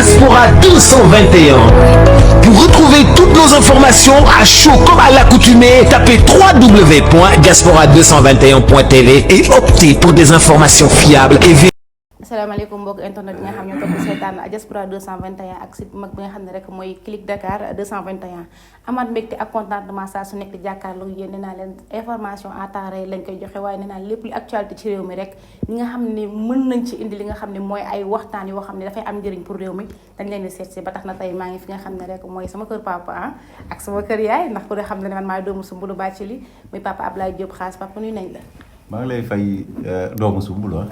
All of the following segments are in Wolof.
Diaspora 221. Pour retrouver toutes nos informations à chaud comme à l'accoutumée, tapez www.diaspora221.tv et optez pour des informations fiables et vérifiées. asalaamaaleykum mbokk internet bi nga xam ñoo topp seetaan Diaspora 221 ak site bu mag bi nga xam ne rek mooy Click Dakar 221 amaat mbégte ak contentement saa su nekk di jàkkaarloo yéen nee naa leen information à temps réel lañ koy joxe waaye nee naa lépp lu actualité ci réew mi rek ñi nga xam ne mën nañ ci indi li nga xam ne mooy ay waxtaan yoo xam ne dafay am njëriñ pour réew mi dañ leen di seet si ba tax na tey maa ngi fi nga xam ne rek mooy sama kër papa ak sama kër yaay ndax ku ne xam ne man maay doomu Soumboulou Bathily muy papa Ablaye Diop Khass papa nuyu nañ la. maa ngi lay fay doomu Soumboulou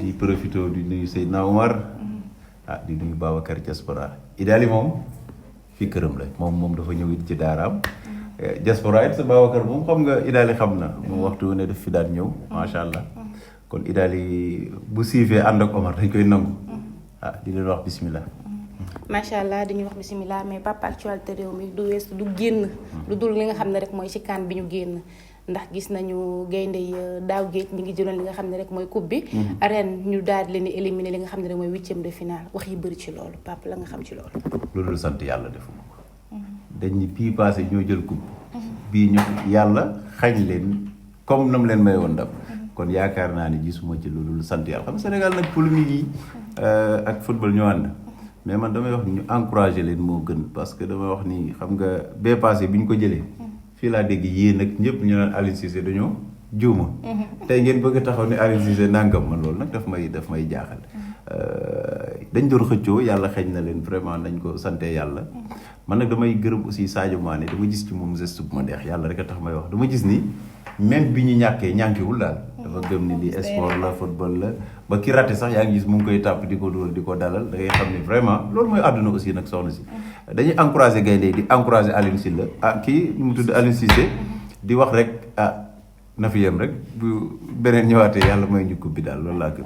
di profité di nuyu Seydina Omar di nuyu Babacar Diaspora Idali moom fii këram la moom dafa ñëw it ci daaraam Diaspora it sa Babacar moom xam nga Idali xam na moom waxtu ne daf fi daan ñëw macha allah kon Idali bu siifee ànd ak Omar dañ koy nangu di leen wax bismillah. macha allah dañuy wax bismillah mais papa actualité réew mi du weesu du génn lu dul li nga xam ne rek mooy ci kaan bi ñu génn ndax gis nañu gaynde yi daaw géej ñi ngi jëloon li nga xam ne rek mooy coupe bi ren ñu daal di leen di éliminer li nga xam ne rek mooy 8e de finale wax yi bëri ci loolu papa la nga xam ci loolu. loolu sant yàlla defuma ko dañ ni bii passé ñoo jël coupe bii ñu yàlla xañ leen comme nam leen may woon ndam kon yaakaar naa ni gisuma ci loolu sant yàlla xam Sénégal nag polémique yi ak football ñoo ànd mais man damay wax ni ñu encouragé leen moo gën parce que damay wax ni xam nga bee passé bi ñu ko jëlee fii laa dégg yéen ak ñëpp ñu naan Aliou Cissé dañoo juuma tey ngeen bëgg a taxaw ne Aliou Cissé nangam man loolu nag daf may jaaxal dañ doon xëccoo yàlla xeeñ na leen vraiment nañ ko sante yàlla man nag damay gërëm aussi Sadio Mané dama gis ci moom geste bu ma neex yàlla rek a tax may wax dama gis ni même bi ñu ñàkkee ñànkiwul daal dafa gëm ni lii sport la football la ba ki raté sax yaa ngi gis mu ngi koy tàpp di ko dóor di ko dalal da ngay xam ni vraiment loolu mooy àdduna aussi nag soxna si dañuy encouragé gaynde di encouragé Aliou Cissé kii mu tudd Aliou Cissé di wax rek na fi yem rek bu beneen ñëwaatee yàlla may ñu coupe bi daal loolu laa gëm.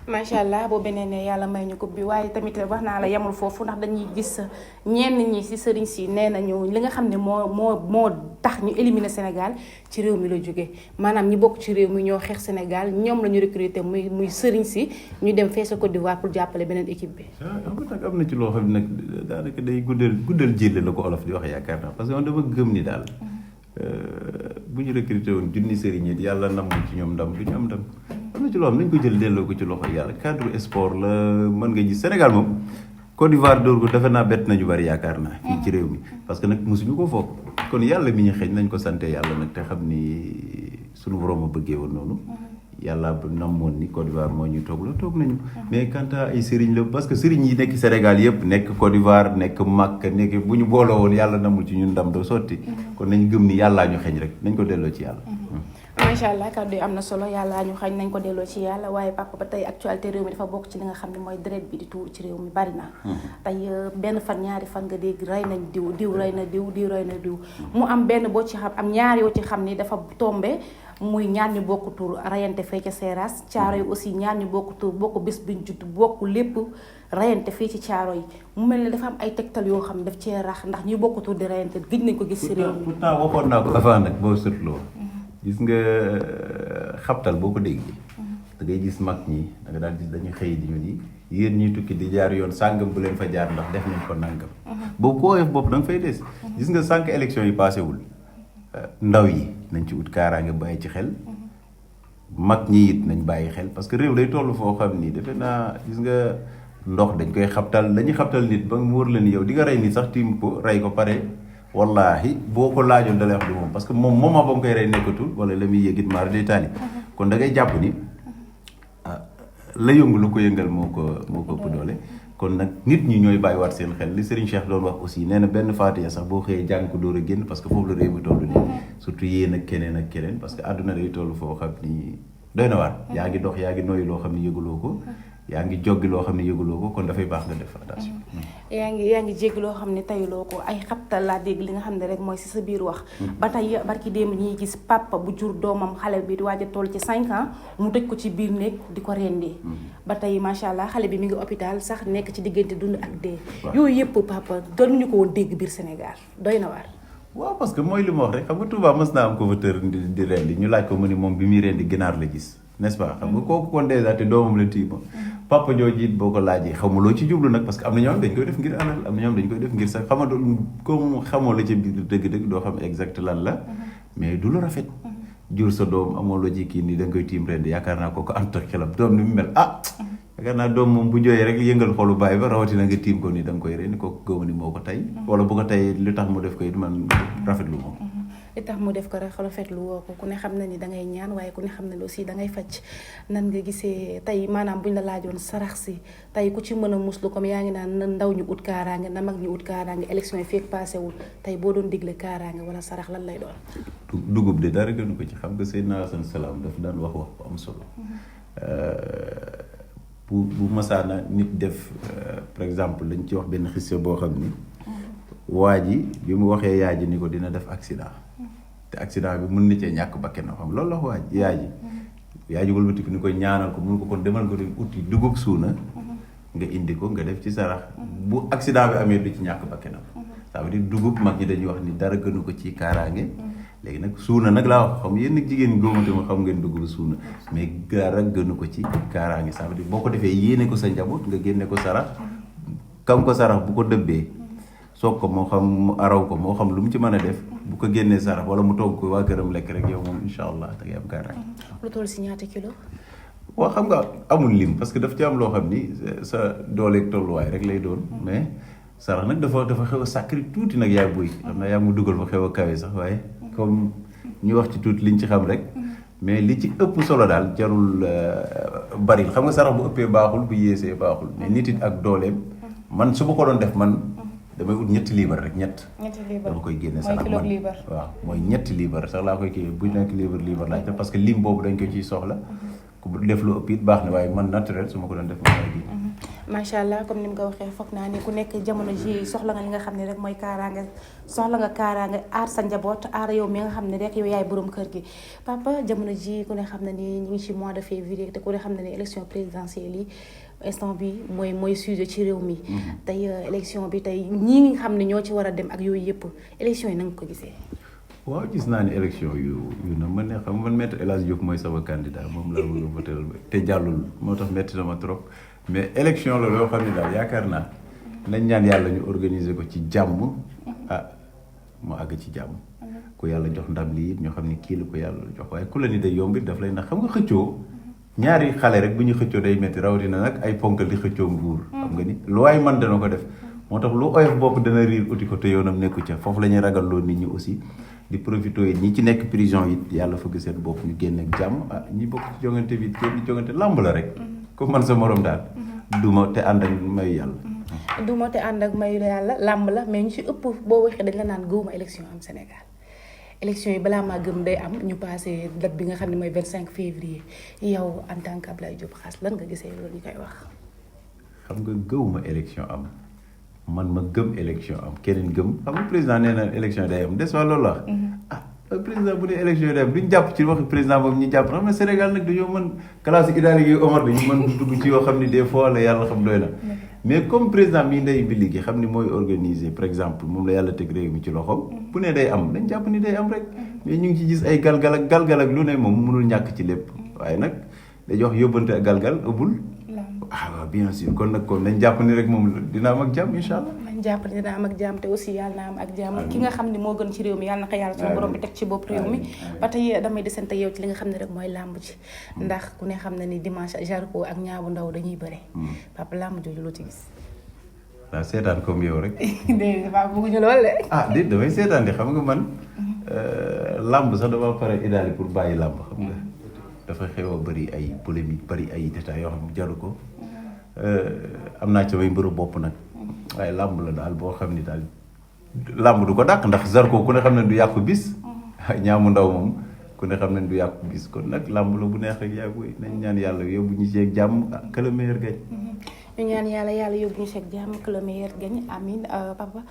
macha allah boo beneen ne yàlla may ñu coupe bi waaye tamit wax naa la yemul foofu ndax dañuy gis ñenn ñi ci sëriñ si nee nañu li nga xam ne moo tax ñu éliminer Sénégal ci réew mi la jóge maanaam ñi bokk ci réew mi ñoo xeex Sénégal ñoom la ñu recruter muy sëriñ si ñu dem fee sa Côte d'Ivoire pour jàppale beneen équipe bi. nag am na ci loo xam ne nag daanaka day guddal jëlle la ko olof di wax yaakaar naa parce que man dama gëm ni daal. bu ñu recruté woon junni sëriñ it yàlla nam ci ñoom ndam du ñu am ndam am na ci loo xam nañ ko jël delloo ko ci loxo yàlla cadre sport la mën nga gis Sénégal moom Côte d'Ivoire dóor ko defe naa bett nañu bari yaakaar naa fii ci réew mi parce que nag mosuñu ko foog kon yàlla mi ñu xëy nañ ko sante yàlla nag te xam ni suñu borom a bëggee woon noonu yàlla bu namoon ni Côte d'Ivoire moo ñu toog la toog nañu mais quant à ay sëriñ la parce que sëriñ yi nekk Sénégal yëpp nekk Côte d'Ivoire nekk Makka nekk bu ñu booloo woon yàlla namul ci ñun ndam doo sotti kon nañ gëm ni yàllaa ñu xeeñ rek nañ ko delloo ci yàlla macha allah kàddu yi am na solo yàllaa ñu xañ nañ ko delloo ci yàlla waaye papa ba tey actualité réew mi dafa bokk ci li nga xam ne mooy deret bi di tuur ci réew mi bari na tey benn fan ñaari fan nga dégg rey nañ diw rey na diw rey na diw mu am benn boo ci xam am ñaar yoo ci xam ni dafa tombé muy ñaar ñu bokk tur rayante fee ca Seras caaro yi aussi ñaar ñu bokk tur bokk bés biñ judd bokk lépp rayante fii ci caaro yi mu mel ne dafa am ay tegtal yoo xam ne daf cee rax ndax ñu bokk tur di rayante gëj nañ ko gis ci réew mi pourtant waxoon naa ko avant nag boo sëtloo gis nga xabtal boo ko déggee da ngay gis mag ñi da nga daal gis dañuy xëy di ñu ni yéen ñuy tukki di jaar yoon sàngam bu leen fa jaar ndax def nañ ko nàngam boobu koo def bopp da nga fay des gis nga sànq élection yi passé wul ndaw yi nañ ci ut kaaraange bàyyi ci xel mag ñi it nañ bàyyi xel parce que réew day toll foo xam ni defe naa gis nga ndox dañ koy xabtal dañuy xabtal nit ba mu wóor la ni yow di nga rey nit sax tiim ko rey ko pare wallahi boo ko laajoon da lay wax du moom parce que moom moment ba mu koy rey nekkatul wala la muy yëgit maar day taali kon da ngay jàpp ni la yëngu lu ko yëngal moo ko ëpp doole kon nag nit ñi ñooy bàyyiwaat seen xel li Serigne Cheikh doon wax aussi nee na benn faatiya sax boo xëyee jàng ko door a génn parce que foofu la réew mi toll nii surtout yéen ak keneen parce que àdduna day toll foo xam ni doy na waar yaa ngi dox yaa ngi noyyi loo xam ne yëguloo ko yaa ngi joggi loo xam ne yëguloo ko kon dafay baax nga def attention yaa ngi jéggi loo xam ne tayuloo ko ay xabtal laa dégg li nga xam ne rek mooy si sa biir wax ba tey barki démb ñuy gis papa bu jur doomam xale bi di waaj a toll ci 5 ans mu tëj ko ci biir néeg di ko rendee ba tey macha allah xale bi mi ngi hôpital sax nekk ci diggante dund ak dee yooyu yëpp papa gënuñu ko woon dégg biir Sénégal doy na waar waaw parce que mooy li ma wax rek xam nga Touba mës naa am ko fa tër di rendi ñu laaj ko mu ni moom bi muy rendi ginaar la gis n'est-ce pas xam nga kooku kon dèjà te doomam la tiima papa jooju it boo ko laajee xamuloo ci jublu nag parce que am na ñoom dañ koy def ngir alal am na ñoom dañ koy def ngir sax comme xamoo la ca biir dëgg-dëgg doo xam exact lan la mais du lu rafet jur sa doom amoo loo ji kii nii da nga koy tiim ren yaakaar naa ko ànd ak xelam doom ni mu mel yaakaar naa doom moom bu jooyee rek yëngal xolu bàyyi ba rawatina nga tiim ko ni da nga koy ren ko gëw ni moo ko tey wala bu ko tey li tax mu def ko it man rafetlu moom li tax mu def ko rek rafetlu woo ko ku ne xam na ni da ngay ñaan waaye ku ne xam na ni aussi da ngay faj nan nga gisee tey maanaam buñ la laajoon sarax si tey ku ci mën a muslu comme yaa ngi naan na ndaw ñu ut kaaraange na mag ñu ut kaaraange élection yi feek passé wul tey boo doon digle kaaraange wala sarax lan lay doon. dugub de dara gënu ko ci xam nga Seydina Asan Salaam dafa daan wax bu am solo bu masaana nit def par exemple dañ ci wax benn xisse boo xam ni waa ji bi mu waxee yaay ji ni ko dina def accident te accident bi mën na cee ñàkk bakkanam xam loolu la waa ji yaay ji wëlbati ko ni ko ñaanal ko mun ko kon demal ko dem uti dugub suuna nga indi ko nga def ci sarax bu accident bi amee du ci ñàkk bakkanam ça veut dire dugub mag ñi dañuy wax ni dara gënu ko ci kaaraange léegi nag suuna nag laa wax xam yéen nag jigéen góomante ma xam ngeen dugub suuna mais dara gënu ko ci kaaraange ça veut dire boo ko defee yéene ko sa njaboot nga génne ko sarax kam ko sarax bu ko dëbbee soog ko moo xam mu araw ko moo xam lu mu ci mën a def bu ko génnee sarax wala mu togg ko waa këram lekk rek yow moom incha allah da ngay am kaaraange. lu toll si ñaata kilo. waaw xam nga amul lim parce que daf ci am loo xam ni sa dooleeg tolluwaay rek lay doon mais sarax nag dafa xew a sacré tuuti nag yaa buy xam naa yaa mu dugal fa xew a kawe sax waaye comme ñu wax ci tuuti liñ ci xam rek mais li ci ëpp solo daal jarul bari xam nga sarax bu ëppee baaxul bu yéesee baaxul mais nit it ak dooleem man su ma ko doon def man damay ut ñetti liibar rek ñetti liibar dama koy génne sarax man waaw mooy ñetti liibar sax laa koy kii bu nekk liibar laaj te parce que lim boobu dañ ko ciy soxla ku def lu ëpp it baax na waaye man naturel su ma ko doon def ma gi macha allah comme ni mu ko waxee foog naa ni ku nekk jamono ji soxla nga li nga xam ne rek mooy kaaraange soxla nga kaaraange aar sa njaboot aar yow mi nga xam ne rek yow yaay borom kër gi papa jamono ji ku ne xam ne ni ñu ngi ci mois de février te ku ne xam ne ni élection présidentielle yi instant bi mooy sujet ci réew mi tey élection bi tey ñii nga xam ne ñoo ci war a dem ak yooyu yëpp élection yi na nga ko gisee. waaw gis naa ne élection yu na man ne xam man Maître El Hadji Diouf mooy sama candidat moom laa bëgg a voter te jàllul moo tax metti sama trop mais élection la loo xam ne daal yaakaar naa nañ ñaan yàlla ñu organiser ko ci jàmm mu àgg ci jàmm ku yàlla jox ndam lii ñoo xam ne kii la ko yàlla jox waaye ku la ni day yomb it daf lay nax xam nga xëccoo ñaari xale rek bu ñu xëccoo day metti rawatina nag ay ponkal di xëccoo nguur xam nga ni lu waay man dana ko def moo tax lu oyof bopp dana riir uti ko te yoonam nekku ca foofu la ñuy ragal loo nit ñi aussi di profité yi ñi ci nekk prison it yàlla fëgg seen bopp ñu génn ak jàmm ñi bokk ci jongante bi kenn jongante làmb la rek ko man sa morom daal duma te ànd ak mayu yàlla duma te ànd ak mayu yàlla làmb la mais ñu ci ëpp boo waxee dañ la naan gëwuma élection am Sénégal élection yi balaa maa gëm day am ñu passé date bi nga xam ne mooy 25 février yow en tant que Ablaye Diop Khass lan nga gisee loolu ñu koy wax xam nga gëwuma élection am man ma gëm élection am keneen gëm xam nga président nee na élection day am des fois loolu la président bu dee élection yi day am duñ jàpp ci waxi président boobu ñu jàpp xam ne Sénégal nag dañoo mën classe idaali yi Omar dañu mën dugg ci yoo xam ni des fois la yàlla xam doy na mais comme président mii ndey bi liggéey xam ni mooy organiser par exemple moom la yàlla teg réew mi ci loxoom bu ne day am dañ jàpp ni day am rek mais ñu ngi ci gis ay galgal ak lu ne moom mënul ñàkk ci lépp waaye nag dañuy wax yóbbante ak galgal ëbbul waaw bien sûr kon nag kon nañ jàpp ni rek moom dina am ak jàmm incha allah nañ jàpp ni dina am ak jàmm te aussi yàlla na am ak jàmm ki nga xam ne moo gën ci réew mi yàlla na ko yàlla suñu borom bi teg ci bopp réew mi ba tey damay desante yow ci li nga xam ne rek mooy làmb ci ndax ku ne xam ne ni dimanche Zarko ak Niang bu Ndaw dañuy bëre papa làmb jooju loo ci gis waaw seetaan comme yow rek dégg nga bëgguñu lool de déet damay seetaan di xam nga man làmb sax dama pare idaali pour bàyyi làmb xam nga dafa xew a bëri ay polémique bëri ay détails yoo xam ne jaru ko am naa ci way mbëru bopp nag waaye làmb la daal boo xam ni daal làmb du ko dàq ndax Zarko ku ne xam ne du yàqu bis Niang bu Ndaw moom ku ne xam ne du yàqu bis kon nag làmb la bu neex rek yaa koy nañ ñaan yàlla yóbbu ñu ci jàmm que le meilleur gagne ñu ñaan yàlla yóbbu ñu ci jàmm que le meilleur gagne amiin papa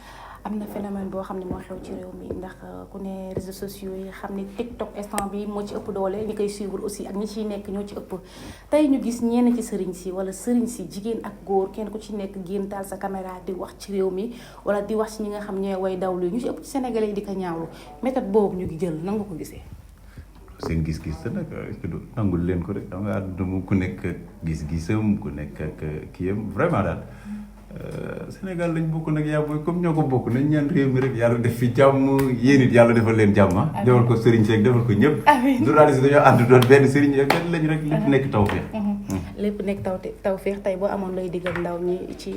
am na phénomène boo xam ne moo xew ci réew mi ndax ku ne réseaux sociaux yi xam ne TikTok instant bi moo ci ëpp doole ñi koy suivre aussi ak ñi ciy nekk ñoo ci ëpp tey ñu gis ñenn ci sëriñ si wala sëriñ si jigéen ak góor kenn ku ci nekk génn taal sa caméra di wax ci réew mi wala di wax ci ñi nga xam ñooy way dawlu ñu ci ëpp ci Sénégalais yi di ko ñaawlu méthode boobu ñu ngi jël nan nga ko gisee seen gis-gis te nag nangul leen ko rek xam nga àdduna moom ku nekk gis-gisam ku nekk ak kiyam vraiment daal Sénégal lañ bokk nag yaa booy comme ñoo ko bokk nañ ñaan réew mi rek yàlla def fi jàmm yéen it yàlla defal leen jàmm defal ko Serigne Seck defal ko ñëpp journaliste dañoo ànd doon benn Serigne rek benn lañ rek lépp nekk tawfeex lépp nekk tawfeex tey boo amoon lay digal ndaw ñi ci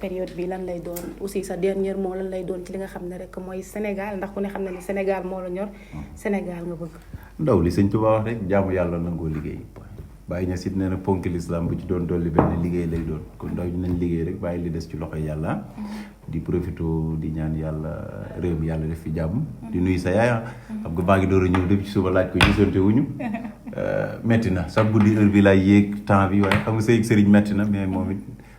période bi lan lay doon aussi sa dernier mot lan lay doon ci li nga xam ne rek mooy Sénégal ndax ku ne xam ne ni Sénégal moo la ñor Sénégal nga bëgg ndaw li sëñ Tuubaa wax rek jaamu yàlla nangoo liggéey bàyyi ña sit nee na ponk l'islam bu ci doon dolli benn liggéey lay doon kon ndaw ñu nañ liggéey rek bàyyi li des ci loxoy yàlla di profité di ñaan yàlla réew mi yàlla def fi jàmm di nuyu sa yaaya xam nga maa ngi door a ñëw depuis ci suba laaj ko gisante wuñu metti na sax guddi heure bi laay yéeg temps bi waaye xam nga sëy sëriñ metti na mais moom it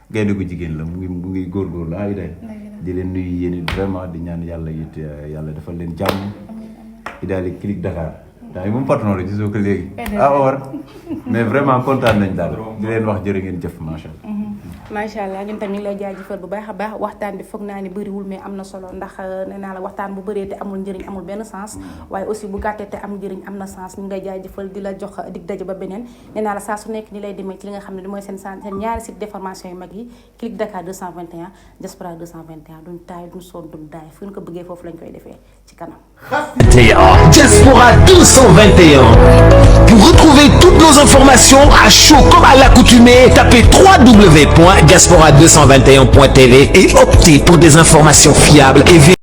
gaynde ko jigéen la mu ngi góorgóorlu ay day di leen nuyu yéen it vraiment di ñaan yàlla it yàlla defal leen jàmm Idaaly Click Dakar daa yi moom patron la gisoo ko léegi war mais vraiment kontaan nañ daal di leen wax jërë ngeen jëf macha allah macha allah ñun tamit ñu ngi lay jaajëfal bu baax a baax waxtaan bi foog naa ni bëriwul mais am na solo ndax nee naa la waxtaan bu bëree te amul njëriñ amul benn sens waaye aussi bu gàttee te am njëriñ am na sens ñu ngi lay jaajëfal di la jox dig daje ba beneen nee naa la saa su nekk ni lay demee ci li nga xam ne mooy seen ñaari site d'information yu mag yi Click Dakar 221 Diaspora 221 duñ taay duñ sonn duñ daay fu ñu ko bëggee foofu lañ koy defee ci kanam Diaspora 221. Pour retrouver toutes nos informations à chaud comme à l'accoutumée, tapez www.diaspora221.tv et optez pour des informations fiables et